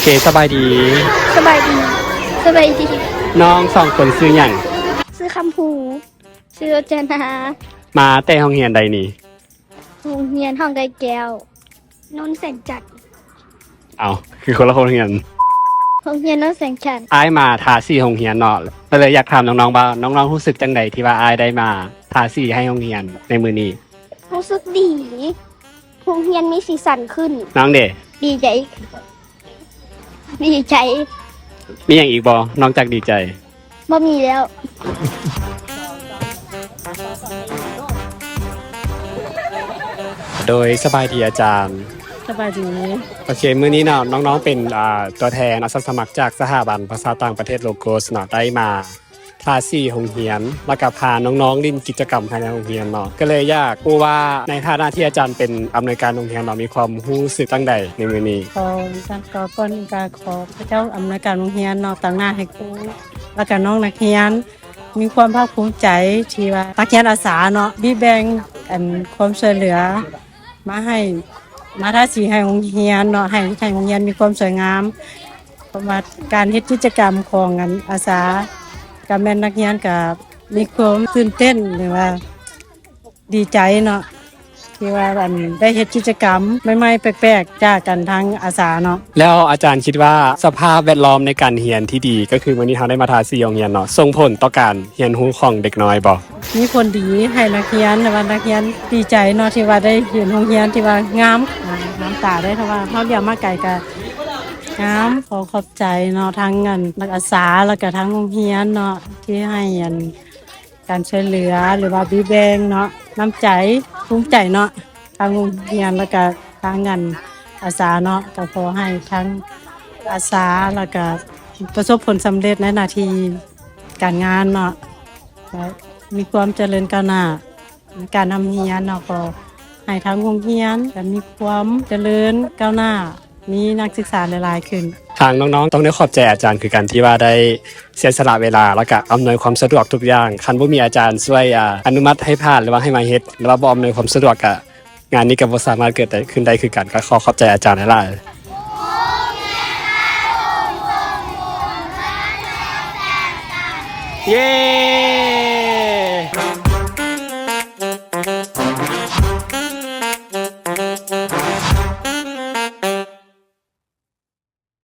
ເຄ ສະບາຍດີ. ສະບາຍດີ. ສະບາຍດີ. ນ້ອງສອງຄົນຊື່ຫຍັງ? ຊື່ຄຳພູ. ຊື່ໂລຈະນາ. ມາແຕ່ໂຮງຮຽນໃດນີ້? ໂຮງຮຽນຫ້ອງໄກ່ແກ້ວ ໂນນແສງຈັນ. ເອົ້າ ຄືຄົນລະໂຮງຮຽນ. ໂຮງຮຽນໂນນແສງຈັນ. ອ້າຍມາທາສີໂຮງຮຽນເນາະ ກໍເລີຍຢາກຖາມນ້ອງໆວ່າ ນ້ອງໆຮູ້ສຶກຈັ່ງໃດທີ່ວ່າອ້າຍໄດ້ມາທາສີໃຫ້ໂຮງຮຽນໃນມື້ນີ້? ຮູ້ສຶກດີ. ໂຮງຮຽນມີສີສັນຂຶ້ນ. ນ້ອງເດ? ດີໃຈ. ດີໃຈ. ມີຫຍັງອີກບໍ່ ນອກຈາກດີໃຈ? ບໍ່ມີແລ້ວ. ໂດຍ ສະບາຍດີອາຈານ. ສະບາຍດີ. ໂອເຄ ມື້ນີ້ເນາະ ນ້ອງໆເປັນ ອ່າ ຕົວແທນອາສາສະໝັກຈາກສະຖາບັນພາສາຕ່າງປະເທດ ໂລໂກສ ເນາະ ໄດ້ມາ ທາສີໂຮງຮຽນ ແລ້ວກະພານ້ອງໆຫຼິ້ນກິດຈະກຳພາຍໃນໂຮງຮຽນເນາະ ກໍເລີຍຢາກຮູ້ວ່າ ໃນຖານະທີ່ອາຈານເປັນອຳນວຍການໂຮງຮຽນເນາະ ມີຄວາມຮູ້ສຶກຈັ່ງໃດໃນມື້ນີ້? ກໍ ກໍກ່ອນອື່ນກໍຂໍພະເຈົ້າອຳນວຍການໂຮງຮຽນເນາະ ຕາງໜ້າໃຫ້ຄູ ແລ້ວກະນ້ອງນັກຮຽນ ມີຄວາມພາກພູມໃຈທີ່ວ່ານັກຮຽນອາສາເນາະ ມີແບ່ງ ອັນ ຄວາມຊ່ວຍເຫຼືອ ມາໃຫ້ ມາທາສີໃຫ້ໂຮງຮຽນເນາະ ໃຫ້ ໃຫ້ໂຮງຮຽນມີຄວາມສວຍງາມ ເພາະວ່າການເຮັດກິດຈະກຳຂອງ ອັນ ອາສາ ກະແມ່ນນັກຮຽນກະມີຄວາມຕື່ນເຕັ້ນ ຫຼືວ່າດີໃຈເນາະ ທີ່ວ່າ ອັນ ໄດ້ເຮັດກິດຈະກຳໃໝ່ໆ ແປກໆ ຈາກ ອັນ ທາງອາສາເນາະ. ແລ້ວອາຈານຄິດວ່າສະພາບແວດລ້ອມໃນການຮຽນທີ່ດີ ກໍຄືມື້ນີ້ເຮົາໄດ້ມາທາສີໂຮງຮຽນເນາະ ສົ່ງຜົນຕໍ່ການ ຮຽນຮູ້ຂອງເດັກນ້ອຍບໍ່? ມີຜົນດີໃຫ້ນັກຮຽນ ແຕ່ວ່ານັກຮຽນດີໃຈເນາະ ທີ່ວ່າໄດ້ເຫັນໂຮງຮຽນທີ່ວ່າງາມ ອາ ງາມຕາເດ້ ເພາະວ່າເຮົາຫຼຽວມາໄກກະງາມ. ຂໍຂອບໃຈເນາະ ທັງ ອັນ ນັກອາສາ ແລ້ວກະທາງໂຮງຮຽນເນາະ ທີ່ໃຫ້ອັນ ການຊ່ວຍເຫຼືອ ຫຼືວ່າບີແບ່ງເນາະ ນ້ຳໃຈ ພູມໃຈເນາະ ທາງໂຮງຮຽນ ແລ້ວກະທາງ ອັນ ອາສາເນາະ ກະຂໍໃຫ້ທາງອາສາ ແລ້ວກະປະສົບຜົນສຳເລັດໃນໜ້າທີ່ການງານເນາະ ແລະ ມີຄວາມຈະເລີນກ້າວໜ້າໃນການຮ່ຳຮຽນເນາະ ຂໍໃຫ້ທາງໂຮງຮຽນກະມີຄວາມຈະເລີນກ້າວໜ້າ ມີນັກສຶກສາຫຼາຍໆຂຶ້ນ. ທາງນ້ອງໆຕ້ອງໄດ້ຂອບໃຈອາຈານຄືກັນ ທີ່ວ່າໄດ້ເສຍສະຫຼະເວລາ ແລ້ວກະອຳນວຍຄວາມສະດວກທຸກຢ່າງ. ຄັນບໍ່ມີອາຈານຊ່ວຍ ອາ ອະນຸມັດໃຫ້ຜ່ານ ຫຼືວ່າໃຫ້ມາເຮັດ ຫຼືວ່າບໍ່ອຳນວຍຄວາມສະດວກ ກະງານນີ້ກະບໍ່ສາມາດເກີດໄດ້ ຂຶ້ນໄດ້ຄືກັນ. ກະຂໍຂອບໃຈອາຈານຫຼາຍໆ. ເຢ້!